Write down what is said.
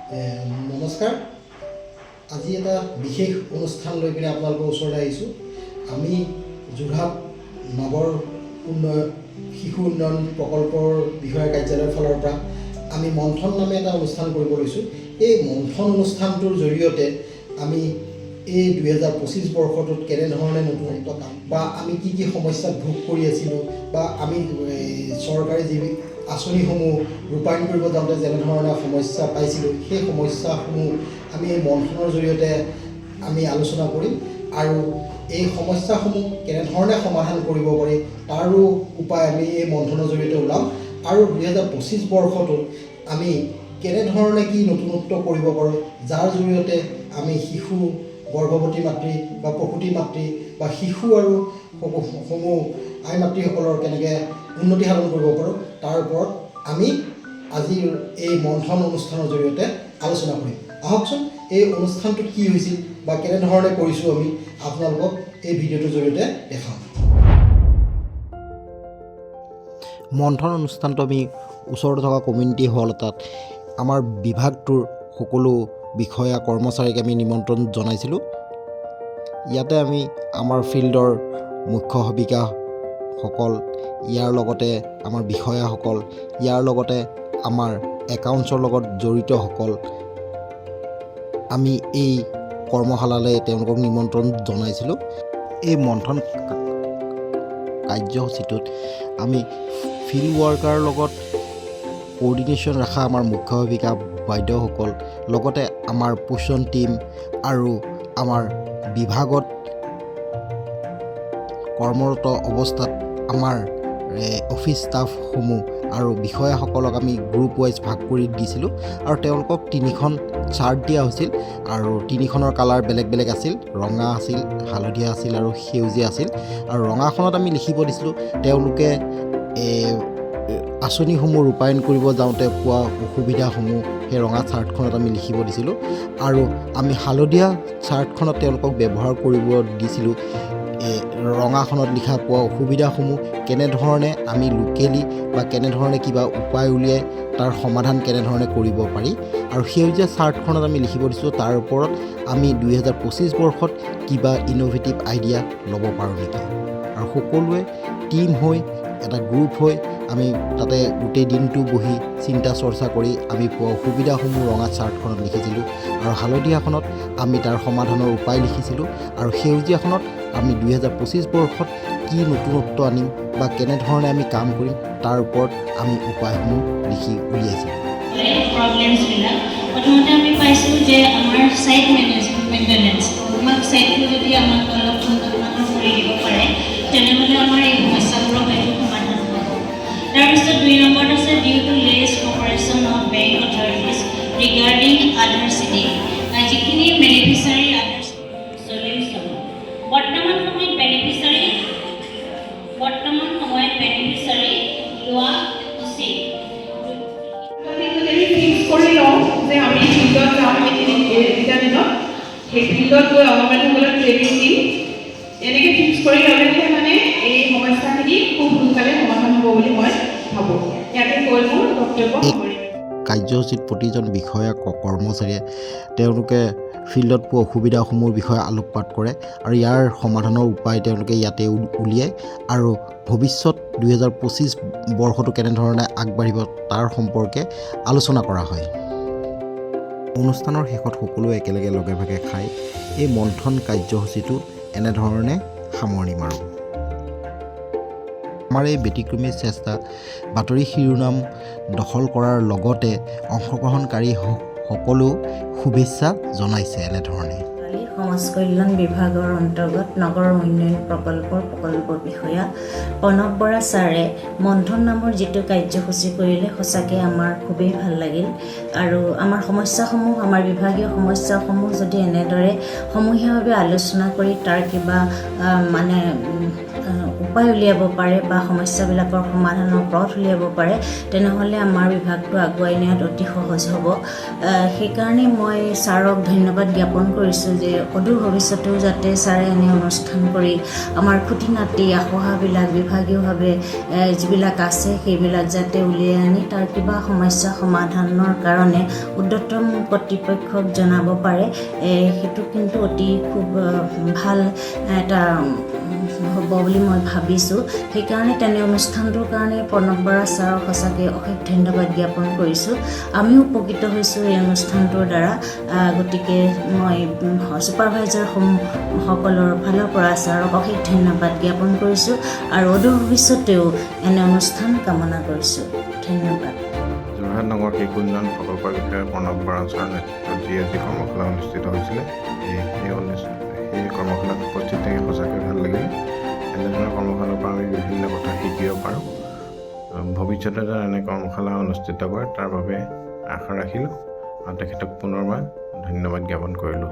নমস্কাৰ। আজি এটা বিশেষ অনুষ্ঠান লৈ পিনে আপোনালোকৰ ওচৰলৈ আহিছোঁ। আমি যোৰহাট নগৰ উন্নয়ন শিশু উন্নয়ন প্ৰকল্পৰ বিষয়া কাৰ্যালয়ৰ ফালৰ পৰা আমি মন্থন নামে এটা অনুষ্ঠান কৰিব লৈছোঁ। এই মন্থন অনুষ্ঠানটোৰ জৰিয়তে আমি এই 2025 বৰ্ষটোত কেনেধৰণে নতুনত্ব কাম বা আমি কি কি সমস্যাত ভোগ কৰি আছিলোঁ বা আমি এই চৰকাৰী যি আঁচনিসমূহ ৰূপায়ণ কৰিব যাওঁতে যেনেধৰণে সমস্যা পাইছিলোঁ, সেই সমস্যাসমূহ আমি এই মন্থনৰ জৰিয়তে আমি আলোচনা কৰিম আৰু এই সমস্যাসমূহ কেনেধৰণে সমাধান কৰিব পাৰি, তাৰো উপায় আমি এই মন্থনৰ জৰিয়তে ওলাম আৰু 2025 বৰ্ষটোত আমি কেনেধৰণে কি নতুনত্ব কৰিব পাৰোঁ, যাৰ জৰিয়তে আমি শিশু, গৰ্ভৱতী মাতৃ বা প্ৰসূতি মাতৃ বা শিশু আৰু সমূহ আই মাতৃসকলৰ কেনেকৈ উন্নতি সাধন কৰিব পাৰোঁ, তাৰ ওপৰত আমি আজিৰ এই মন্থন অনুষ্ঠানৰ জৰিয়তে আলোচনা কৰিম। আহকচোন, এই অনুষ্ঠানটোত কি হৈছিল বা কেনেধৰণে কৰিছোঁ, আমি আপোনালোকক এই ভিডিঅ'টোৰ জৰিয়তে দেখাম। মন্থন অনুষ্ঠানটো আমি ওচৰতে থকা কমিউনিটি হল এটাত আমাৰ বিভাগটোৰ সকলো বিষয়া কৰ্মচাৰীক আমি নিমন্ত্ৰণ জনাইছিলোঁ। ইয়াতে আমি আমাৰ ফিল্ডৰ মুখ্য সেৱিকাসকল, ইয়াৰ লগতে আমাৰ বিষয়াসকল, ইয়াৰ লগতে আমাৰ একাউণ্টছৰ লগত জড়িতসকল, আমি এই কৰ্মশালালৈ তেওঁলোকক নিমন্ত্ৰণ জনাইছিলোঁ। এই মন্থন কাৰ্যসূচীটোত আমি ফিল্ড ৱৰ্কাৰৰ লগত কৰ্ডিনেশ্যন ৰখা আমাৰ মুখ্য সেৱিকা বাইদেউসকল, লগতে আমাৰ পোষণ টীম আৰু আমাৰ বিভাগত কৰ্মৰত অৱস্থাত আমাৰ অফিচ ষ্টাফসমূহ আৰু বিষয়াসকলক আমি গ্ৰুপ ৱাইজ ভাগ কৰি দিছিলোঁ আৰু তেওঁলোকক তিনিখন চাৰ্ট দিয়া হৈছিল আৰু তিনিখনৰ কালাৰ বেলেগ বেলেগ আছিল। ৰঙা আছিল, হালধীয়া আছিল আৰু সেউজীয়া আছিল। আৰু ৰঙাখনত আমি লিখিব দিছিলোঁ তেওঁলোকে আঁচনিসমূহ ৰূপায়ণ কৰিব যাওঁতে পোৱা অসুবিধাসমূহ, সেই ৰঙা চাৰ্টখনত আমি লিখিব দিছিলোঁ। আৰু আমি হালধীয়া চাৰ্টখনত তেওঁলোকক ব্যৱহাৰ কৰিব দিছিলোঁ ৰঙাখনত লিখা পোৱা অসুবিধাসমূহ কেনেধৰণে আমি লোকেলি বা কেনেধৰণে কিবা উপায় উলিয়াই তাৰ সমাধান কেনেধৰণে কৰিব পাৰি। আৰু সেউজীয়া চাৰ্টখনত আমি লিখিব দিছোঁ, তাৰ ওপৰত আমি 2025 বৰ্ষত কিবা ইন'ভেটিভ আইডিয়া ল'ব পাৰোঁ নেকি। আৰু সকলোৱে টীম হৈ, এটা গ্ৰুপ হৈ আমি তাতে গোটেই দিনটো বহি চিন্তা চৰ্চা কৰি আমি পোৱা অসুবিধাসমূহ ৰঙা চাৰ্টখনত লিখিছিলোঁ আৰু হালধীয়াখনত আমি তাৰ সমাধানৰ উপায় লিখিছিলোঁ আৰু সেউজীয়াখনত আমি 2025 বৰ্ষত কি নতুনত্ব আনিম বা কেনেধৰণে আমি কাম কৰিম, তাৰ ওপৰত আমি উপায়সমূহ লিখি উলিয়াইছিলোঁ। প্ৰব্লেমছবিলাক প্ৰথমতে আমি পাইছোঁ যে আমাৰ ছাইট মেইনটেনেঞ্চ, আমাক ছাইটটো যদি আমাক অলপ উন্নত মানৰ কৰি দিব পাৰে, তেনেহ'লে আমাৰ এই সমস্যাবোৰৰ হয়তো সমাধান হ'ব। তাৰপিছত দুই নম্বৰত আছে due to less cooperation of bank authorities regarding Aadhaar seeding, যিখিনি বেনিফিচাৰী আধাৰ চলিউশ্যন। বৰ্তমান সময়ত বেনিফিচাৰী লোৱা উচিত। যদি আমি ফিক্স কৰি লওঁ যে আমি ফিল্ডত যাম এই এইকেইটা দিনত, সেই ফিল্ডত গৈ অংগনবাড়ীসকলক ট্ৰেইনিং দিম, এনেকৈ ফিক্স কৰি ল'লেহে মানে এই সমস্যাখিনি খুব সোনকালে সমাধান হ'ব বুলি মই ভাবোঁ। ইয়াতে কৈ মোৰ বক্তব্য সামৰিম। কাৰ্যসূচীত প্ৰতিজন বিষয়া কৰ্মচাৰীয়ে তেওঁলোকে ফিল্ডত পোৱা অসুবিধাসমূহৰ বিষয়ে আলোকপাত কৰে আৰু ইয়াৰ সমাধানৰ উপায় তেওঁলোকে ইয়াতে উলিয়ায় আৰু ভৱিষ্যত 2025 বৰ্ষটো কেনেধৰণে আগবাঢ়িব, তাৰ সম্পৰ্কে আলোচনা কৰা হয়। অনুষ্ঠানৰ শেষত সকলোৱে একেলগে লগে ভাগে খাই এই মন্থন কাৰ্যসূচীটো এনেধৰণে সামৰণি মাৰোঁ। আমাৰ এই ব্যতিক্ৰমী চেষ্টা বাতৰি শিৰোনাম দখল কৰাৰ লগতে অংশগ্ৰহণকাৰী সকলেও শুভেচ্ছা জনাইছে এনেধৰণে। সমাজ কল্যাণ বিভাগৰ অন্তৰ্গত নগৰ উন্নয়ন প্ৰকল্পৰ প্ৰকল্প বিষয়া প্ৰণৱ বৰা ছাৰে মন্থন নামৰ যিটো কাৰ্যসূচী কৰিলে, সঁচাকৈ আমাৰ খুবেই ভাল লাগিল। আৰু আমাৰ সমস্যাসমূহ, আমাৰ বিভাগীয় সমস্যাসমূহ যদি এনেদৰে সমূহীয়াভাৱে আলোচনা কৰি তাৰ কিবা মানে উপায় উলিয়াব পাৰে বা সমস্যাবিলাকৰ সমাধানৰ পথ উলিয়াব পাৰে, তেনেহ'লে আমাৰ বিভাগটো আগুৱাই নিয়াত অতি সহজ হ'ব। সেইকাৰণে মই ছাৰক ধন্যবাদ জ্ঞাপন কৰিছোঁ যে অদূৰ ভৱিষ্যতেও যাতে ছাৰে এনে অনুষ্ঠান কৰি আমাৰ খুটি নাটি আসোঁৱাহবিলাক বিভাগীয়ভাৱে যিবিলাক আছে, সেইবিলাক যাতে উলিয়াই আনি তাৰ কিবা সমস্যা সমাধানৰ কাৰণে ঊৰ্ধতম কৰ্তৃপক্ষক জনাব পাৰে। সেইটো কিন্তু অতি খুব ভাল এটা হ'ব বুলি মই ভাবিছোঁ। সেইকাৰণে তেনে অনুষ্ঠানটোৰ কাৰণে প্ৰণৱ বৰা ছাৰক সঁচাকৈ অশেষ ধন্যবাদ জ্ঞাপন কৰিছোঁ। আমিও উপকৃত হৈছোঁ এই অনুষ্ঠানটোৰ দ্বাৰা। গতিকে মই ছুপাৰভাইজাৰ সকলৰ ফালৰ পৰা ছাৰক অশেষ ধন্যবাদ জ্ঞাপন কৰিছোঁ আৰু অদূৰ ভৱিষ্যতেও এনে অনুষ্ঠান কামনা কৰিছোঁ। ধন্যবাদ। যোৰহাট নগৰ শিশু উন্নয়ন প্ৰকল্পৰ বিষয়ে প্ৰণৱ বৰা ছাৰৰ নেতৃত্বত যি আজি কৰ্মশালা অনুষ্ঠিত হৈছিলে, সেই কৰ্মশালাত উপস্থিত থাকি সঁচাকৈ ভাল লাগিলে। এনেধৰণৰ কৰ্মশালাৰ পৰা আমি বিভিন্ন কথা শিকিব পাৰোঁ। ভৱিষ্যতে যেন এনে কৰ্মশালা অনুষ্ঠিত কৰে, তাৰ বাবে আশা ৰাখিলোঁ আৰু তেখেতক পুনৰবাৰ ধন্যবাদ জ্ঞাপন কৰিলোঁ।